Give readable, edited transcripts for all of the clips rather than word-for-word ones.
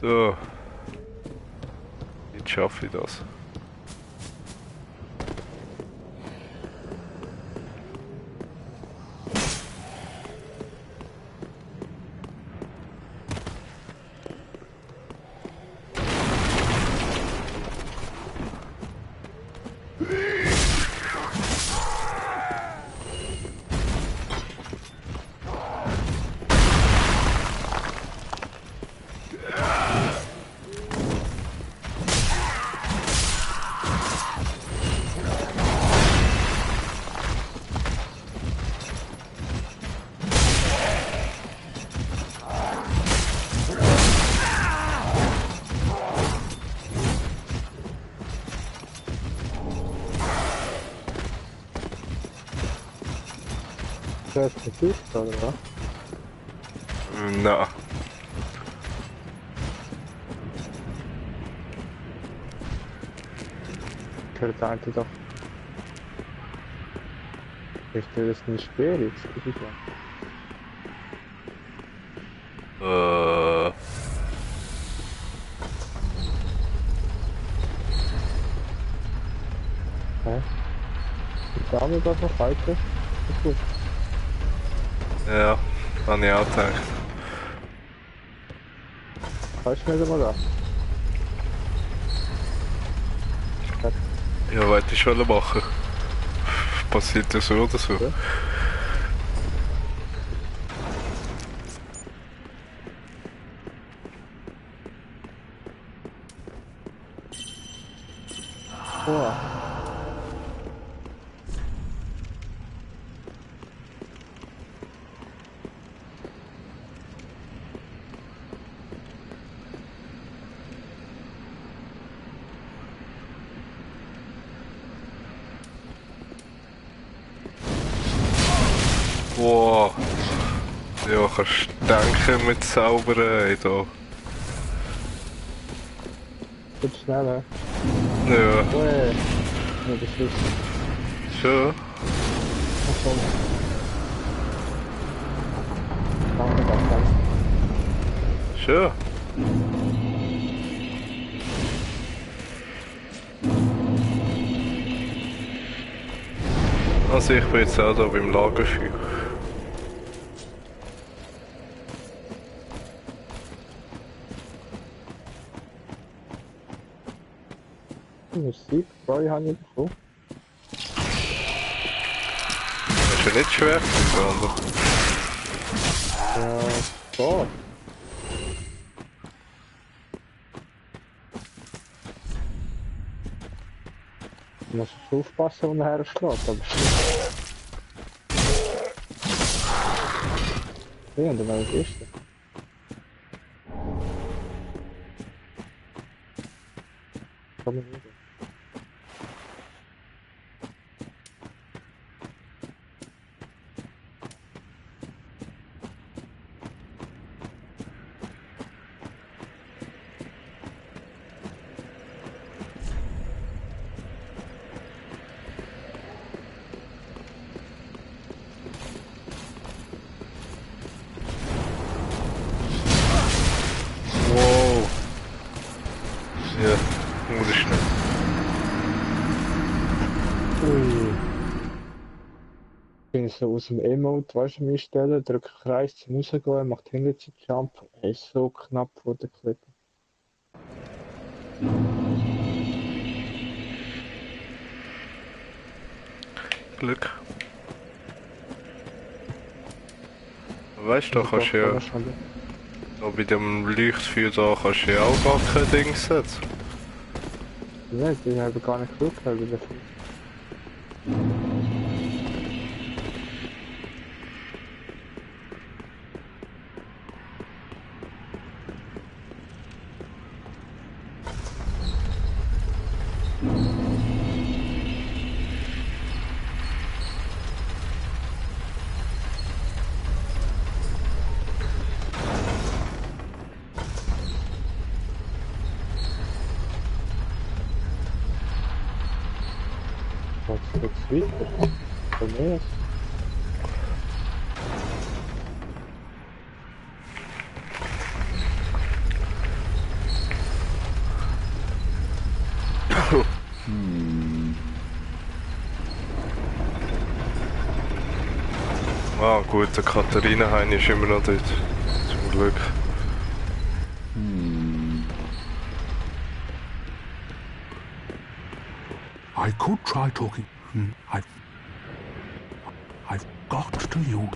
So, jetzt schaffe ich das. Du hast versucht, oder was? Na, Gehört eigentlich doch. Ich stelle das nicht schwer jetzt, das ist ja. äh, Hä? Die Dame da noch weiter? Ist gut. ja, habe ich auch gedacht. Kannst du mir mal da? Ja, wollte ich schon machen. Passiert ja so oder so. Ja. Boah. Wow. Ja, kannst denken mit Zauberei da. Wird schneller. Ja, Ui. Ja, das ist. schon. Achso. Danke, danke. Schon. Also ich bin jetzt auch da beim Lagerfeuer. Musik, Boy, habe ich bekommen. Das ist ja nicht schwer gewesen, oder? Ja, so. Du musst aufpassen, wo er herschlägt, aber. Ja, und dann ist es. Komm wieder. Wow. Ja, muss schnell. Ui. Ich bin so aus dem E-Mode, weißt du, mich stellen, drücke Kreis zum Rausgehen, macht Hinterseite Jump, er ist so knapp vor der Klippe. Glück. Weißt du, da Also kannst doch, du kann ja, man schon. da bei dem Leuchtfeuer da kannst du ja auch gar kein Ding setzen. Ja, die haben gar nicht geschaut, weil wir das. Was geht's weiter? Von mir aus. Ah gut, der Katharina-Hain ist immer noch dort. Zum Glück. I could try talking. I've got to use.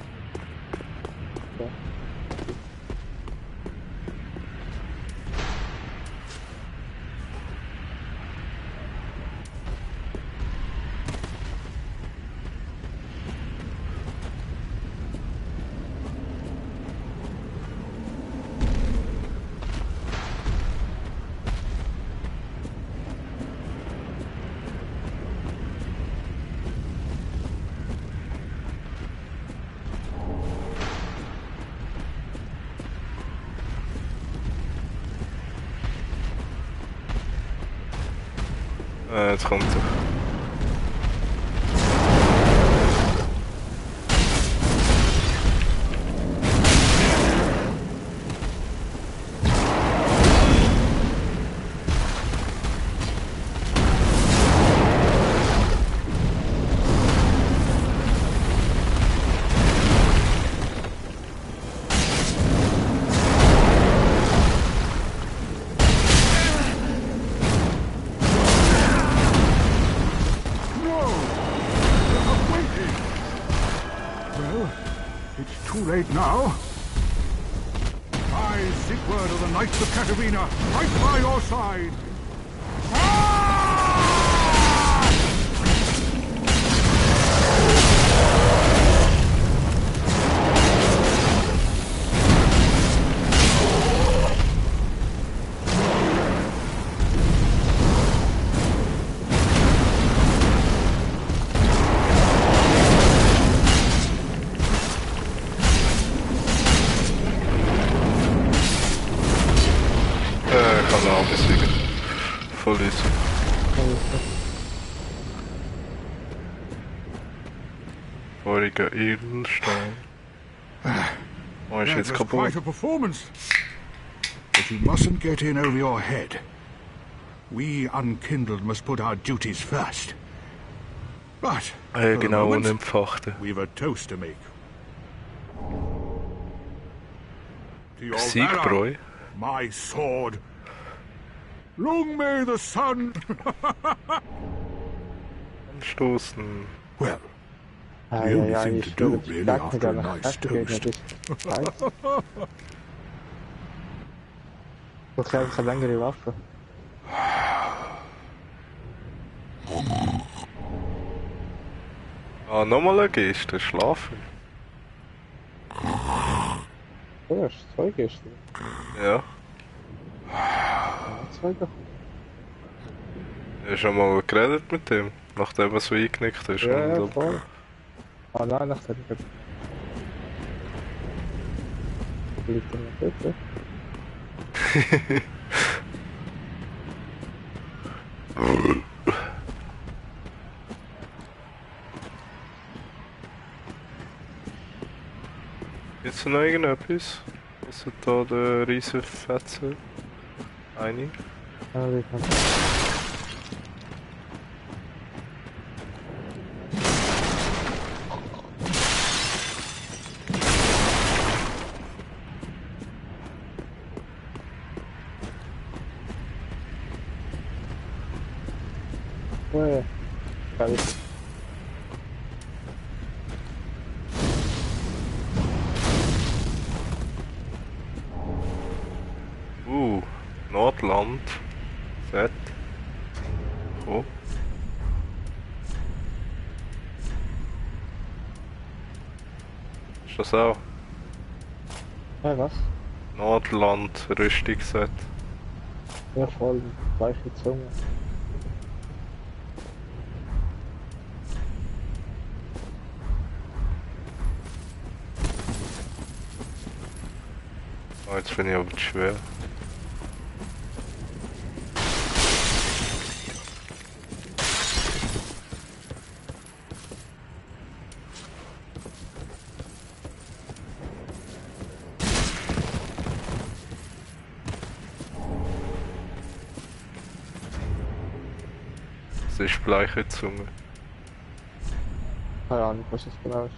Jetzt kommt er. Too late now. I, Sigurd of the Knights of Katarina, right by your side. Kann auch besiegen. Voll easy. Voriger Edelstein. Oh, ist That jetzt was kaputt. quite a performance. But you mustn't get in over your head. We unkindled must put our duties first. But for the Genau, moment, unempfachte. we've a toast to make. To your Siegbräu. valor, my sword. Long may the sun. Anstoßen. Well, Ja, the only ja, thing ich to do, würde really, stark after mit a einer nice Gegner toast. bis Zeit. So einfach eine längere Waffe. Ah, nochmal eine Geste, schlafen. Ja, ist zwei gestern. Ja. Ja, zwei doch. Hast du schon mal geredet mit dem, nachdem er so eingenickt ist? Ja, ja, und voll. Ah nein, nachher liegt er noch dort. Jetzt noch irgendetwas? Ist da der riesen Fetzer? Eine? Ja, wie kann ja, geil. Nordland. Fett. Oh. Ist das auch? Ja, was? Nordland Rüstungsset. Ja, voll. Gleiche Zunge. Oh, jetzt bin ich aber zu schwer. Das ist die bleiche Zunge. Keine Ahnung, was das genau ist.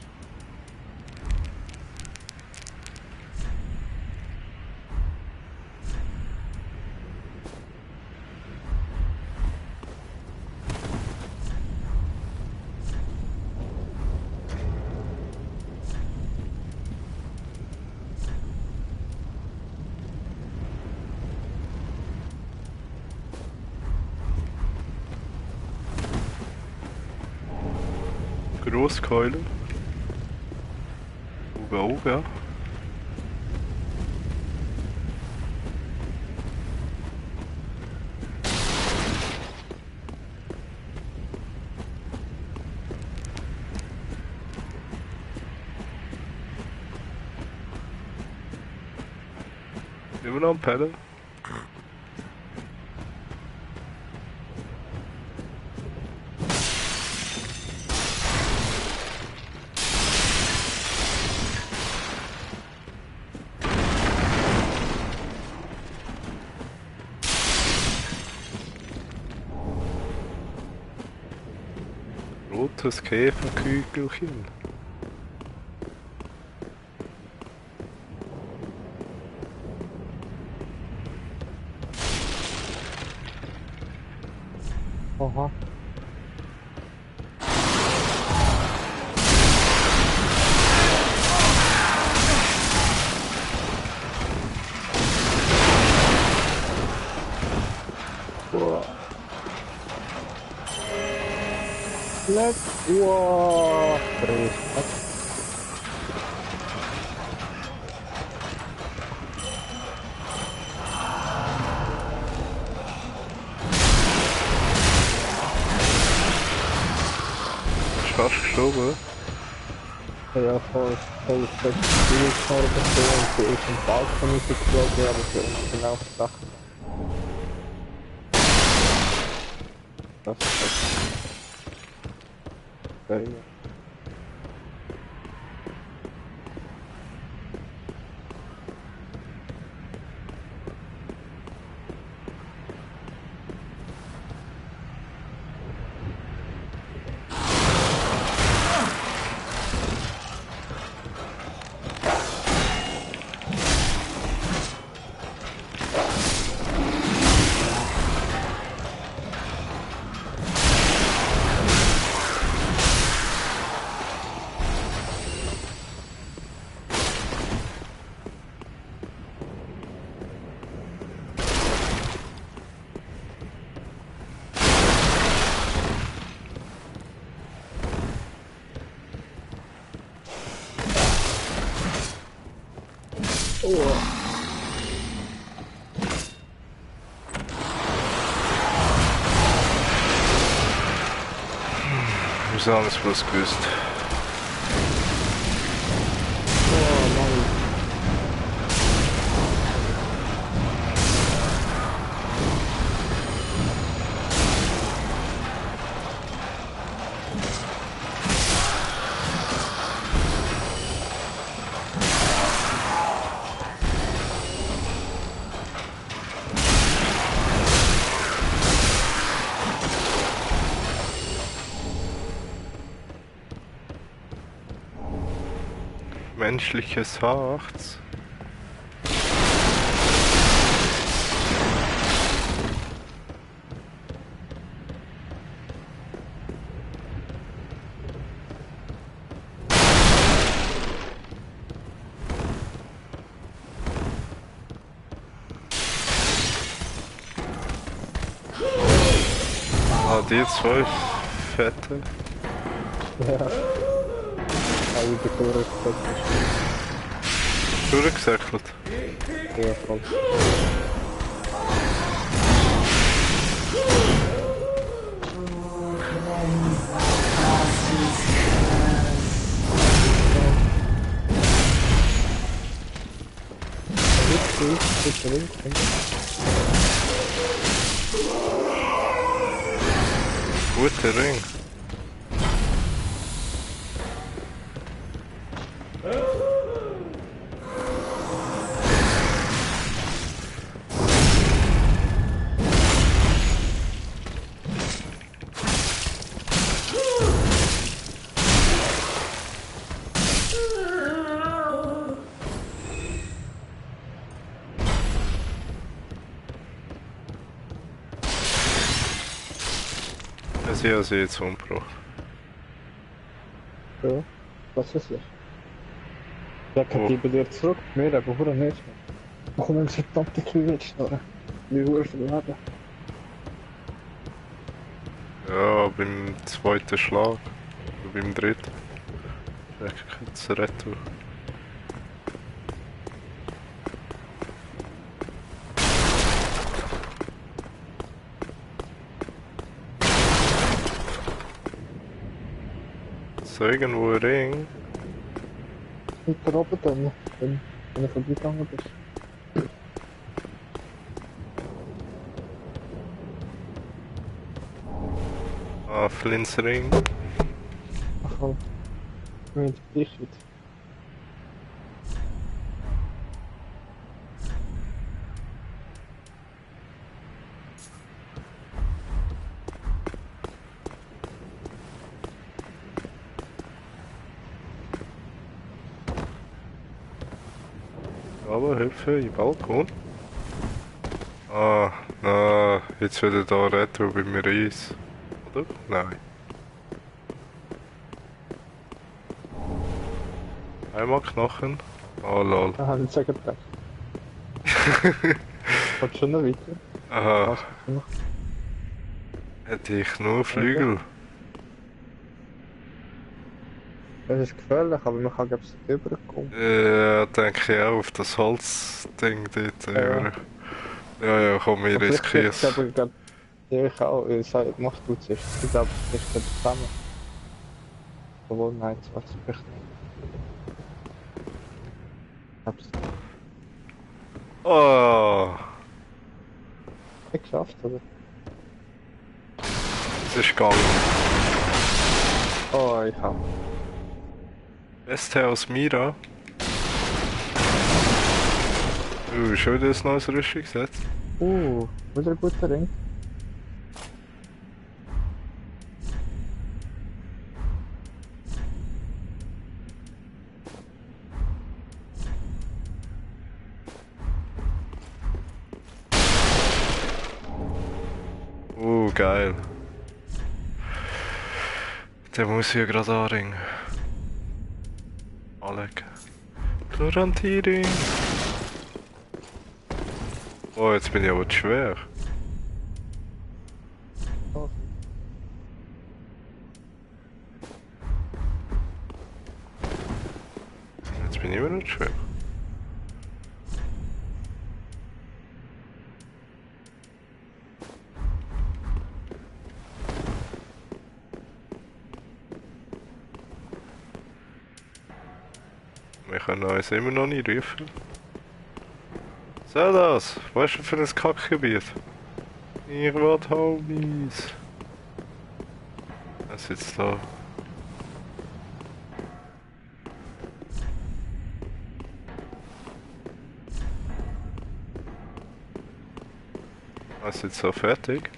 Grosskeule. Uga Uga. Immer noch am Pennen. Rotes Käferkügelchen. Aha. Boah. Wow. Ist fast gestorben. Ja, voll schlecht Spielfarbe und sie ist im Balkon rausgeflogen, aber für uns genau Sachen. Das ist echt geil. Oh. Ich habe es bloß gewusst. Oh Mann. Menschliches Harz. Ah, die zwei Fette. Ja. Also die Kurve Durchgesäckelt. ja voll. Guter Ring. Ich habe sie jetzt umgebracht. Ja, was ist das? Der kann die bei dir zurück, mehr, aber oder nicht. Wir kommen verdammte Kühlschnurren. Wie hoch verladen. Ja, beim zweiten Schlag. beim dritten. Weg jetzt Retour. So irgendwo ein Ring. Hinter oben dann, wenn du vorbeigegangen bist. Ah, Flins Ring. Ach komm, wir haben dich wieder. Aber Hilfe, im Balkon. Ah, na, jetzt wieder da Retro bei mir Eis. Oder? Nein. Einmal Knochen. Oh lol. Ah, nicht sagen gedacht. Geht schon noch weiter? Aha, Was gibt's noch? hätte ich nur Flügel. Das ist gefährlich, aber man kann glaube ich nicht rüberkommen. Denke ich auch auf das Holzding dort. Ja. Ja, komm, wir riskieren es. Ja, ich auch. Ich sage, machst du es. Ich glaube, es ist gerade zusammen. Obwohl, nein, das war es vielleicht nicht. Ich hab's Oh, nicht geschafft, oder? es ist gegangen. Oh, ich hab. Beste aus Mira. Schon wieder ein neues Rüstungsset. Wieder ein guter Ring. Geil. Der muss hier gerade anringen. Alec. Chlorantiering. Oh, jetzt bin ich aber zu schwer. Oh. Jetzt bin ich immer noch zu schwer. Wir können uns immer noch nicht rufen. So das, was ist denn für ein Kackgebiet? Ihr wollt Homies. Er sitzt da. Er sitzt so fertig.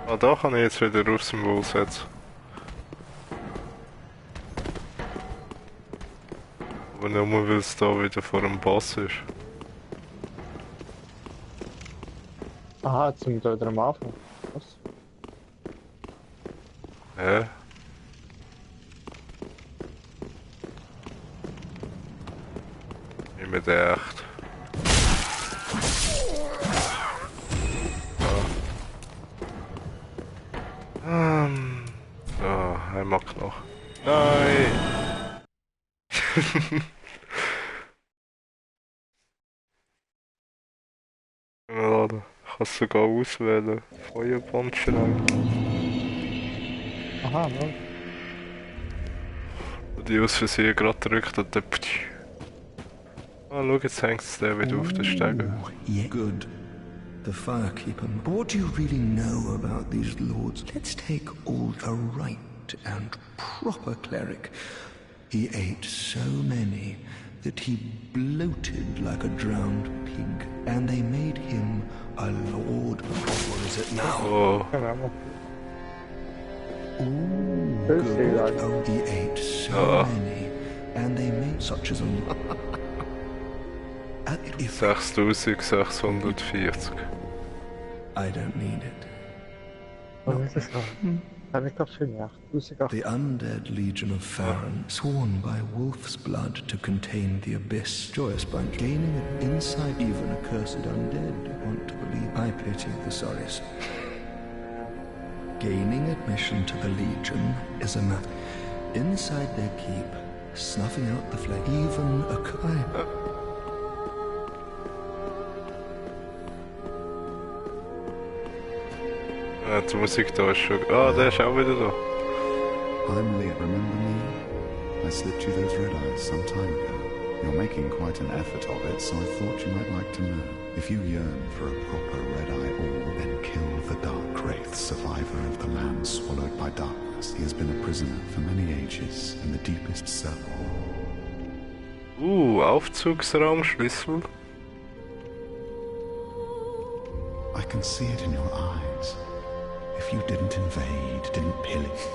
Ah, da kann ich jetzt wieder aufs Symbol setzen. Aber nur weil es da wieder vor dem Boss ist. Aha, jetzt sind wir wieder am Anfang. Was? Hä? Wie mit echt. So, einmal noch. Nein! Laden. Ich kann es sogar auswählen. Feuerbandschrei. Aha, no. Und die aus Versehen gerade drückt und dann... Ah, schau, jetzt hängt es der wieder auf den Stegen. Yeah, good. The Firekeeper. But what do you really know about these lords? Let's take old a right and proper cleric. He ate so many that he bloated like a drowned pig, and they made him a lord. What is it now? Oh, Genau. Ooh, Thursday, good. like. Oh, he ate so many, and they made such as a... at if 6640. I don't need it. Was ist das noch? Habe ich glaube schon 8000. The undead legion of Farron, sworn by wolf's blood to contain the abyss. Joyous bunch, gaining an insight even accursed undead want to believe. I pity the sorries. Gaining admission to the legion is a matter. Inside their keep, snuffing out the flame, even a kind. Die Musik da ist schon... Ah, der ist auch wieder da. I'm Leah, remember me? I slipped you those red eyes some time ago. You're making quite an effort of it, so I thought you might like to know. If you yearn for a proper red-eye orb, then kill the Dark Wraith, survivor of the land swallowed by darkness. He has been a prisoner for many ages in the deepest cell. Aufzugsraumschlüssel. I can see it in your eyes. If you didn't invade, didn't pillage.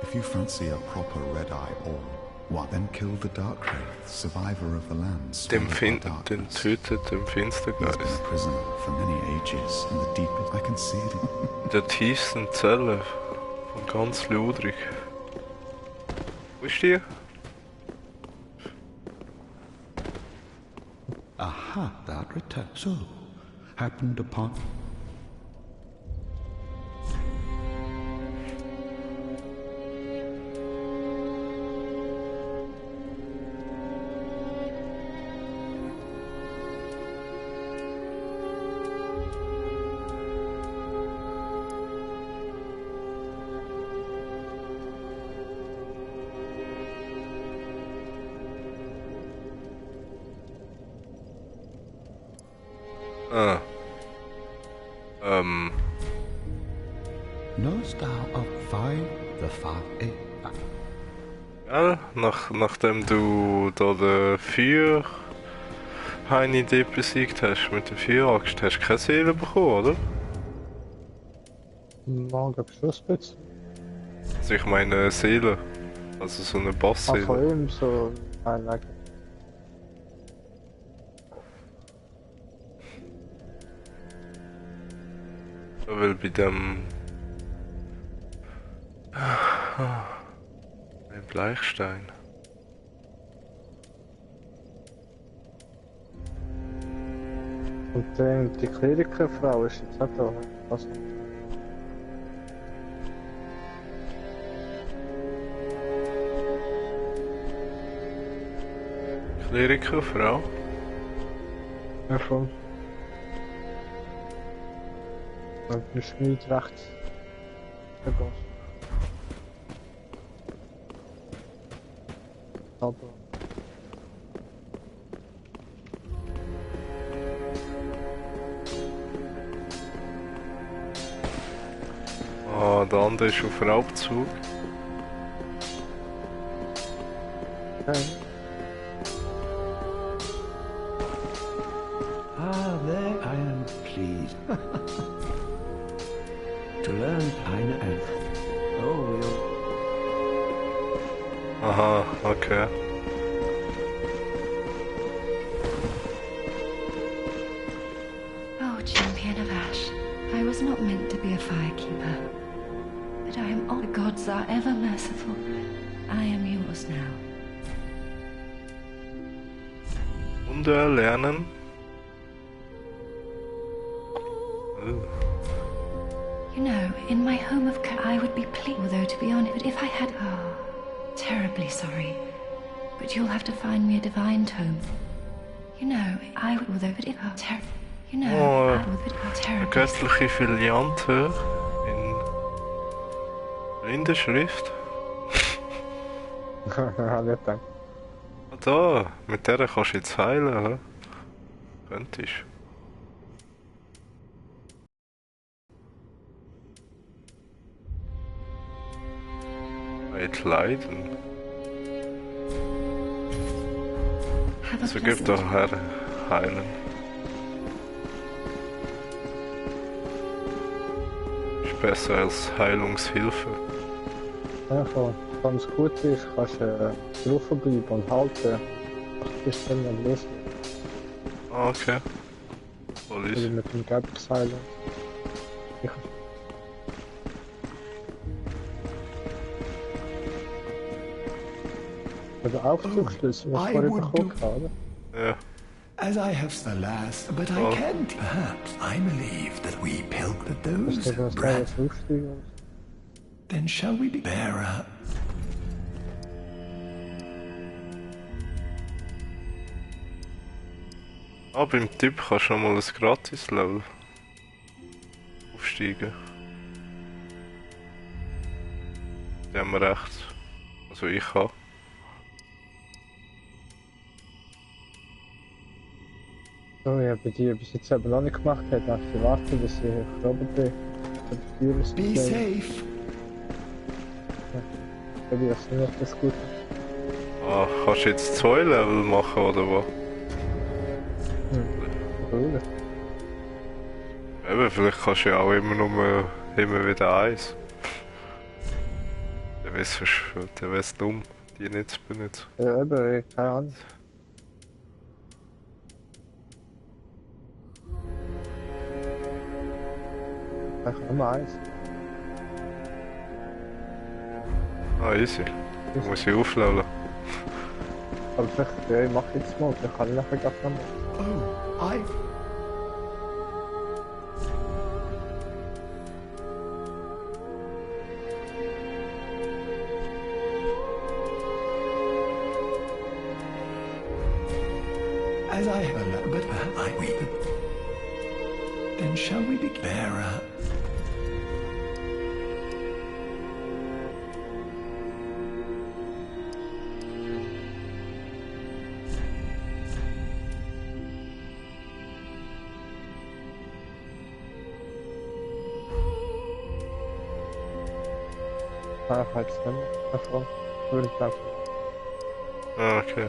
If you fancy a proper red-eye orb, what then kill the Dark Wraith, survivor of the land swallowed by darkness. Den tötet den He has Finstergeist. been a prisoner for many ages in the deepest... I can see it in... In der tiefsten Zelle von ganz Ludwig. Wo ist die? Aha, that return. So, happened upon... Ah. Knowest thou of the far Gell? Nachdem du da den Feuer-Heini besiegt hast mit der Feueraxt, hast du keine Seele bekommen, oder? Nein, glaube ich schon ein bisschen. Also ich meine Seele. Also so eine Von Boss-Seele. ihm so... Nein. Weil bei dem... Ein Bleichstein. Und dann die Klerikerfrau ist jetzt auch da. Was? Klerikerfrau? Ja, voll. Und ein Schmied rechts. Der Boss. Aber... Ah, der andere ist auf Raubzug. Okay. Ah, there I am pleased. To learn eine Elf. Oh, we'll... Aha, okay. Oh, champion of Ash, I was not meant to be a firekeeper. But I am all the gods are ever merciful. I am yours now. Und erlernen. You know, in my home of I would be pleased, although to be honest, but if I had... Oh, terribly sorry. But you'll have to find me a divine tome. You know, I would... Although, but if... Oh, you know, Oh, I would... Oh, Eine terribly... göttliche Filiante in Blindenschrift. Ja, nicht gedacht. Ah, da, mit der kannst du jetzt heilen, hä? Könntest. Weit leiden. Have a So gib pleasant... doch her heilen. Ist besser als Heilungshilfe. Ja, voll. Wenn es gut ist, kannst du draufbleiben und halten. Das ist dann am Lesen. Ah, okay. Voll Also ist. mit dem Gelbseil. Ich also Aufzugschlüssel, was I vorher would bekommen do- habe. Ja. As I have the last, but I Oh. can't. Perhaps I believe that we pilfered Das those ist das bread. alles lustig aus. Then shall we be bearer? Ah, beim Typ kannst du noch mal ein Gratis-Level aufsteigen. Die haben wir recht. Also ich habe. So, ja, bei dir bis jetzt eben noch nicht gemacht hat, darf ich warten, bis ich oben bin. Be safe. Ich habe das nicht das gut. Ah, kannst du jetzt 2 Level machen oder was? Cool. Eben, vielleicht kannst du ja auch immer wieder 1. Dann wäre es dumm, die nicht zu benutzen. Ja, eben, keine Ahnung. Ich Nummer 1. Ah, easy. Dann muss ich aufleveln. Aber vielleicht, ja, ich mache jetzt mal, dann kann ich nachher gleich noch mal. Oh, I. As I have a lot, but I weep. Then shall we be bearer? Ich halt es nicht davon. Würde ich einfach. Ah, okay.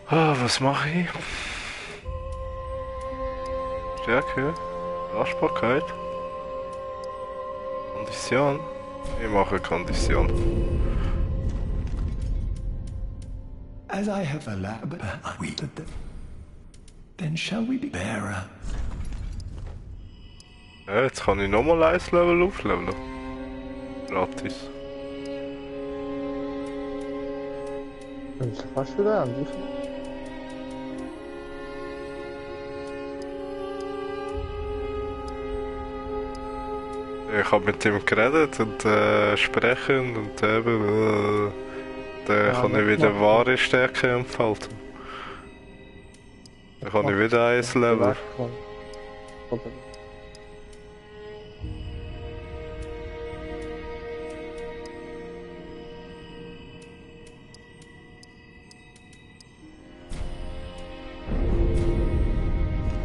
Ah, was mache ich? Stärke, Belastbarkeit, Kondition. Ich mache Kondition. As I have a lot, but I weep. Then shall we be bearer? Ja, jetzt kann ich nochmal 1 Level aufleveln. Gratis. Und hast du da an? Wie viel? Ich habe mit ihm geredet und sprechen und eben dann Ja, kann ich das wieder macht wahre Stärke entfalten. Dann kann ich wieder 1 Level. Oder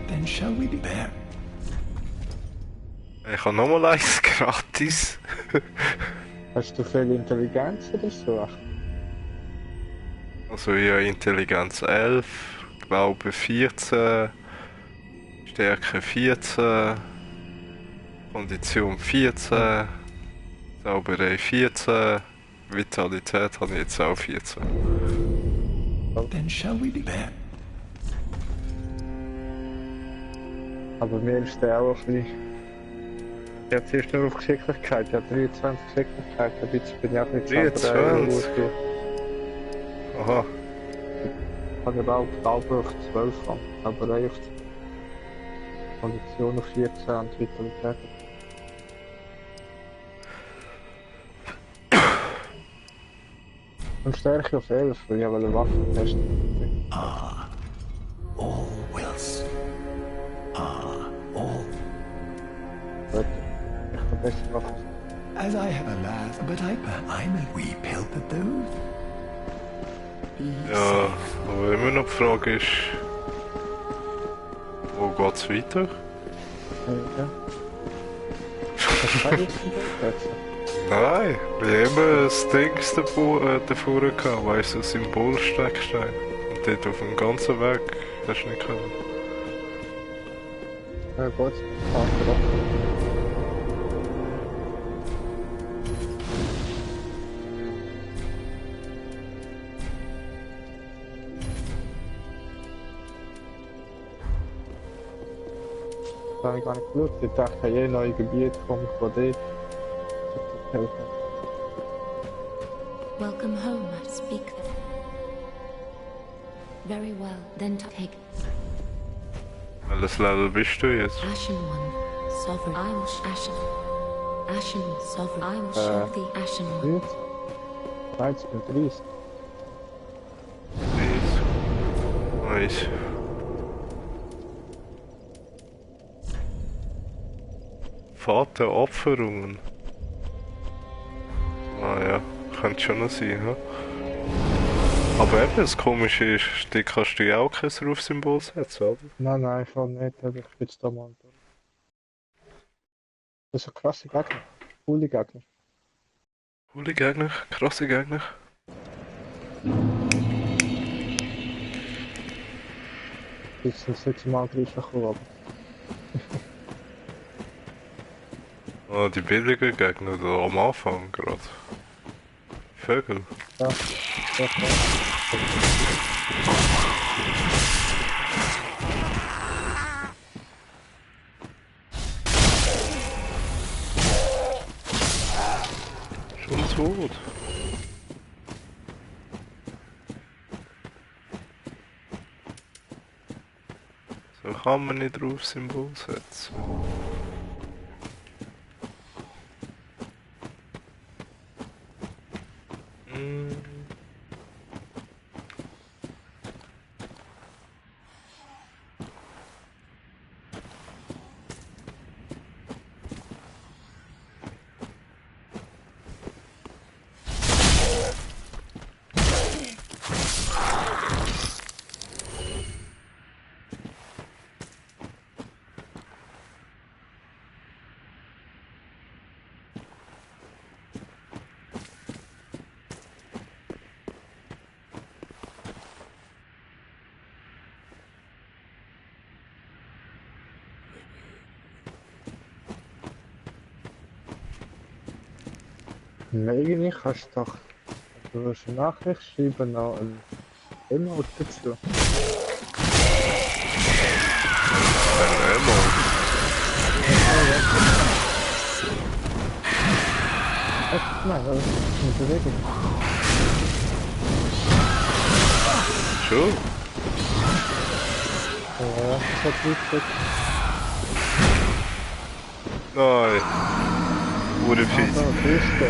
Then shall we be bearer? Ich habe nochmal 1 gratis. hast du viel Intelligenz oder so? Also ja, Intelligenz 11, Glaube 14, Stärke 14, Kondition 14, Zauberei 14, Vitalität habe ich jetzt auch 14. Then shall we be bearer? Aber mir ist der auch ein bisschen. Ich habe zuerst nur auf Geschicklichkeit, ich habe 23 Geschicklichkeit, aber jetzt bin ich auch nicht 23? Aha. Ich habe aber auch Glaube auf 12 haben, aber auf Kondition auf 14 und Vitalität. Und Stärke auf 11, weil ich eine Waffe testen. All wills. All. Gut, ich kann besser Waffen. As I have a last, but I'm a we pilfered those. Be Ja, safe. aber immer noch die Frage ist, wo geht's weiter? Ja. Was kann ich jetzt? Nein, wir haben immer das Dings davor gehabt, weißt du, Symbolsteckstein. Und dort auf dem ganzen Weg hast du nicht können. Ja gut, Das habe ich gar nicht geschaut. Ich dachte, je neue Gebiete komme ich von dir. Welcome home, I speak. Very well, then take Welches Level bist du jetzt? Ashen One, Sovereign. I will Ashen. Ashen Sovereign. I will show the Ashen One. 30 und 30. Nice. Vater Opferungen. Ah ja, könnte schon noch sein, hm? Aber eben, das Komische ist, die kannst du ja auch kein Rufsymbol setzen, oder? Nein, schon nicht, aber ich bin jetzt da mal. Das sind krasse Gegner. Coole Gegner. Coole Gegner, krasse Gegner. Jetzt sind sie zum Angreifen gekommen. Ah, die billigen Gegner, da am Anfang gerade. Vögel. Ja, ja. Schon tot. So kann man nicht drauf Symbol setzen. Eigentlich kannst du doch, du willst eine Nachricht schreiben, noch ein Emote dazu. Ein Emote? Echt? Nein, das ist eine Bewegung. Schon? Ja, das hat gut. Nein. Hure fies. Beste.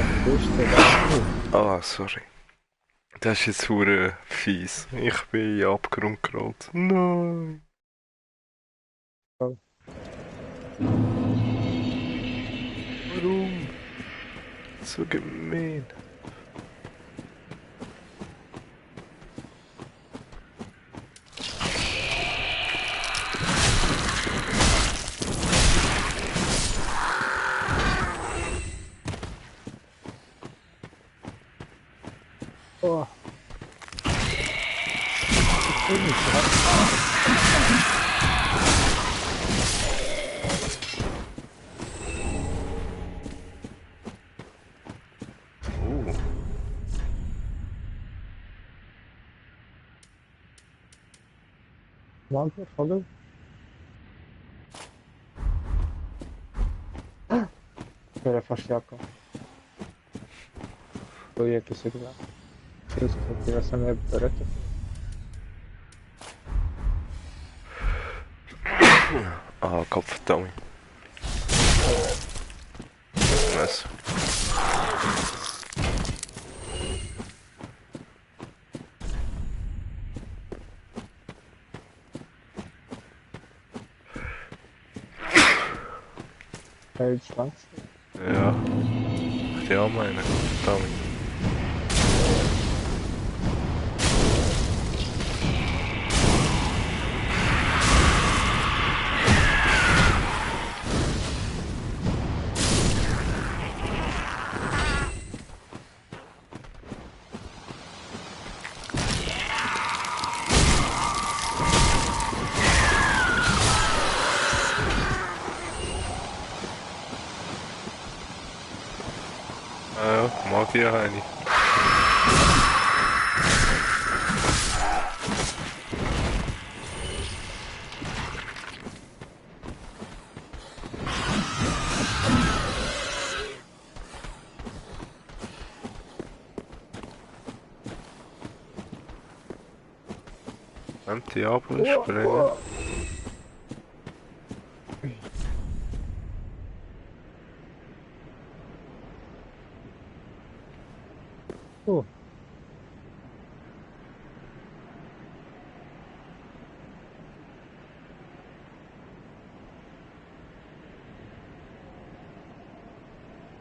Ah, sorry. Das ist jetzt hure fies. Ich bin in den Abgrund gerollt. Nein. Oh. Warum? So gemein. Oh. Oh. Magier, hallo? Ich wäre fast hergekommen. So, jetzt ist er gleich. Das ist ja was mir berettet. Ah, Kopfdummy. Nice. Jetzt langst Ja. Ich auch meine. Dummy. Ja, Magier Heini. Anti-Abo springen. Oh.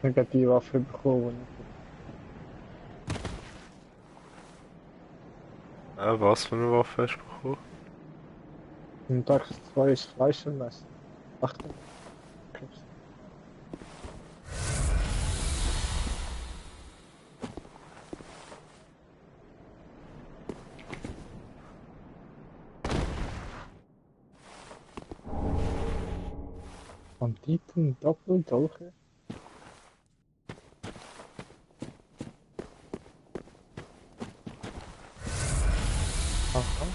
Negative Waffe bekommen. Was für eine Waffe hast du bekommen? Im Tag 2 ist Fleischenmesser. Achtung. Banditen, Doppeldolche. Aha.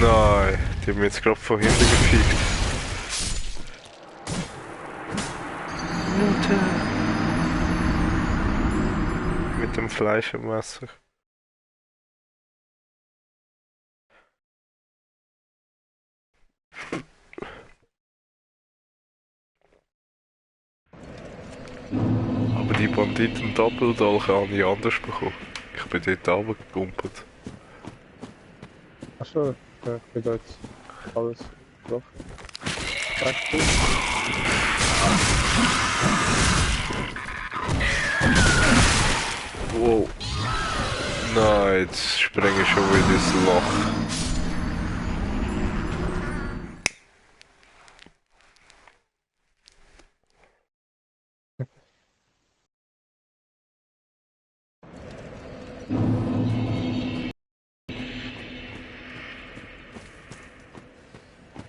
Nein, die haben mich jetzt gerade von hinten gefickt. Mit dem Fleischmesser. Aber die Banditen Doppeldolche habe ich anders bekommen. Ich bin dort runtergekumpelt. Achso, ja, ich bin da jetzt alles drauf. Danke. Wow. Nein, jetzt spreng ich schon wieder ins Loch.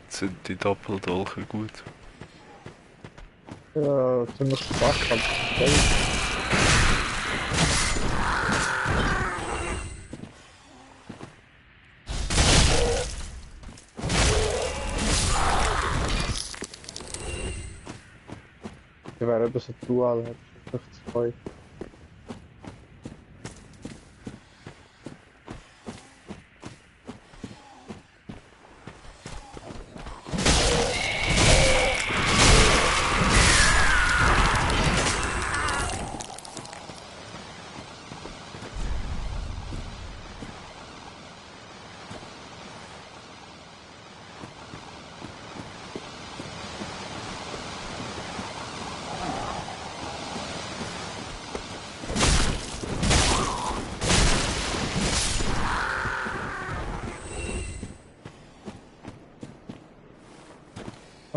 Jetzt sind die Doppeldolche gut. Ja, ziemlich schwach, aber die wäre eben so dual, hätte ich vielleicht zwei.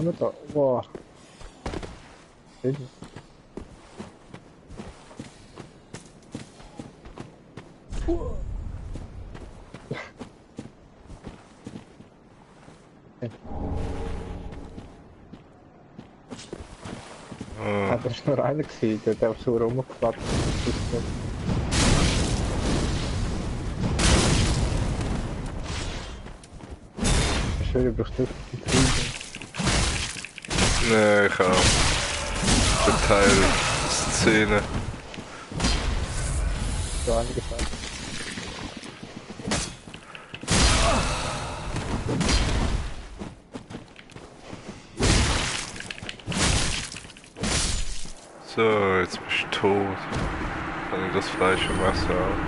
Oh, da. Boah. Hilfe. Ja, das ist nur einer gewesen, der so rumgeflattert ist. Schön, ich brauche die Kriege. Nee, ich habe Verteilszene. So angesagt. So, jetzt bist du tot. Kann ich das Fleischmesser auch?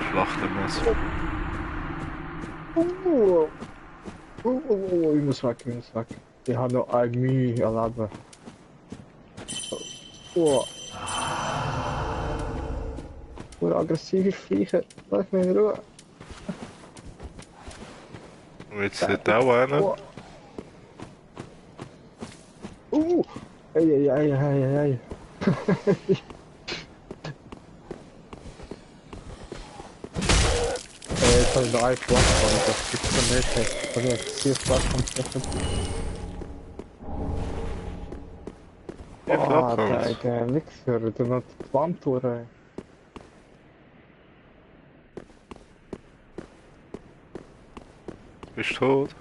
Schlachtermesser. Ich muss weg, ich muss weg. Ich habe noch ein Mühe erleben. Oh. Aggressive Viecher, lass mich in Ruhe. Und jetzt nicht auch einer. Ei. Jetzt habe ich noch eine Plattform, das gibt es nicht. Also 4 Plattformen. Ja, Plattform. Der Wichser, der noch die Wand durch. Bist du tot?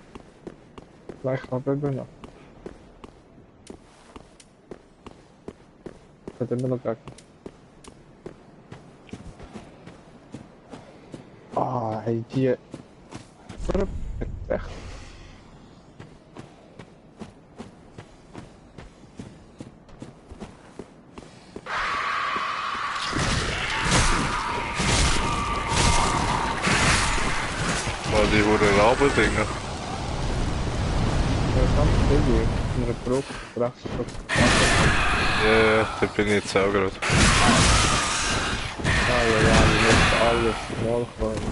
Vielleicht noch eben noch. Hat immer noch Gegner. Ah, hey, die... Echt. Mal die wurden Rabendinger. Ganz viel, in einer Brücke, rechts schon. Ja, da bin ich jetzt auch gerade. Ja, die muss alles mal kommen.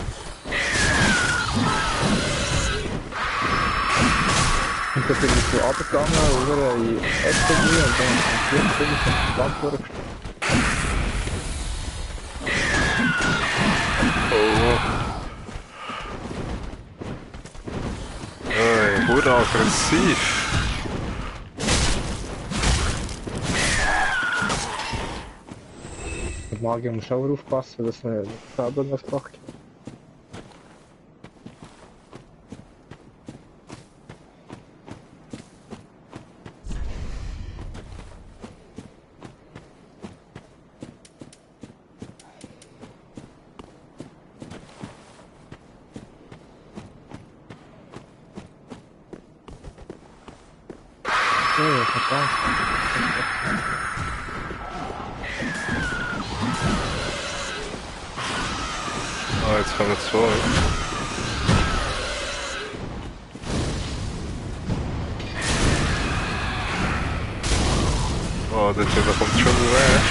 Und dann bin ich so runtergegangen, über in Ecke und dann bin ich auf die Stadt durchgestellt. Oh. Ey, wurde aggressiv. Der Magier muss auch aufpassen, dass man selber nicht macht. Oh, verdammt. Ah, jetzt haben wir zwei. Oh, der Typ kommt schon weg.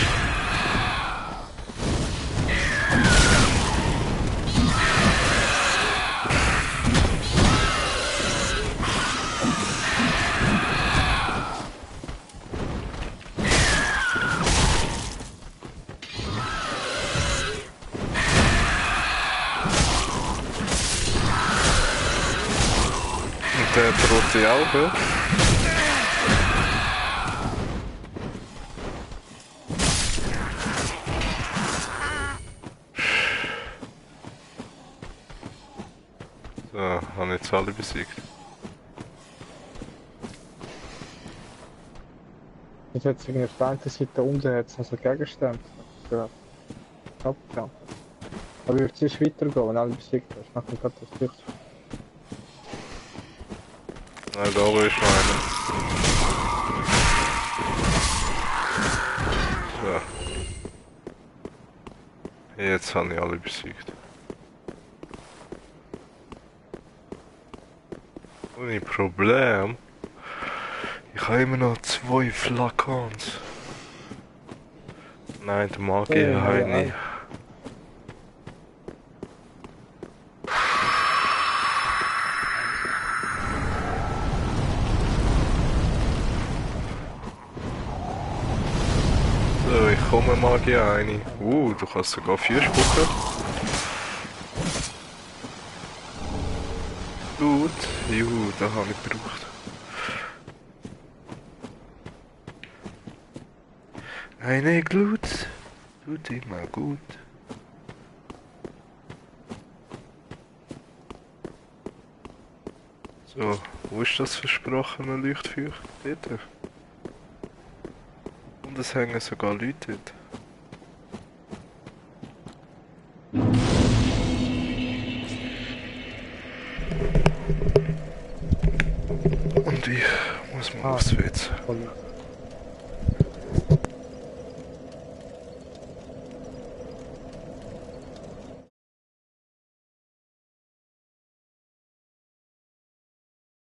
Und der hat rote Augen. So, haben jetzt alle besiegt. Jetzt hat es irgendwie auf der einen Seite unten jetzt noch so Gegenstände. Ja. Abgejumpt. Aber ich würde zuerst weitergehen, wenn alle besiegt hast. Dann kommt gerade das Licht. Nein, da oben ist noch einer. So. Jetzt habe ich alle besiegt. Ohne Problem. Ich habe immer noch 2 Flakons. Nein, der Magier habe ich nicht. So, ich komme Magier rein. Du kannst sogar 4 spucken. Gut, juhu, da habe ich gebraucht. Eine Glut tut immer gut. So, wo ist das versprochene Leuchtfeuer? Dort. Und es hängen sogar Leute dort. Und ich muss mal aufs WC.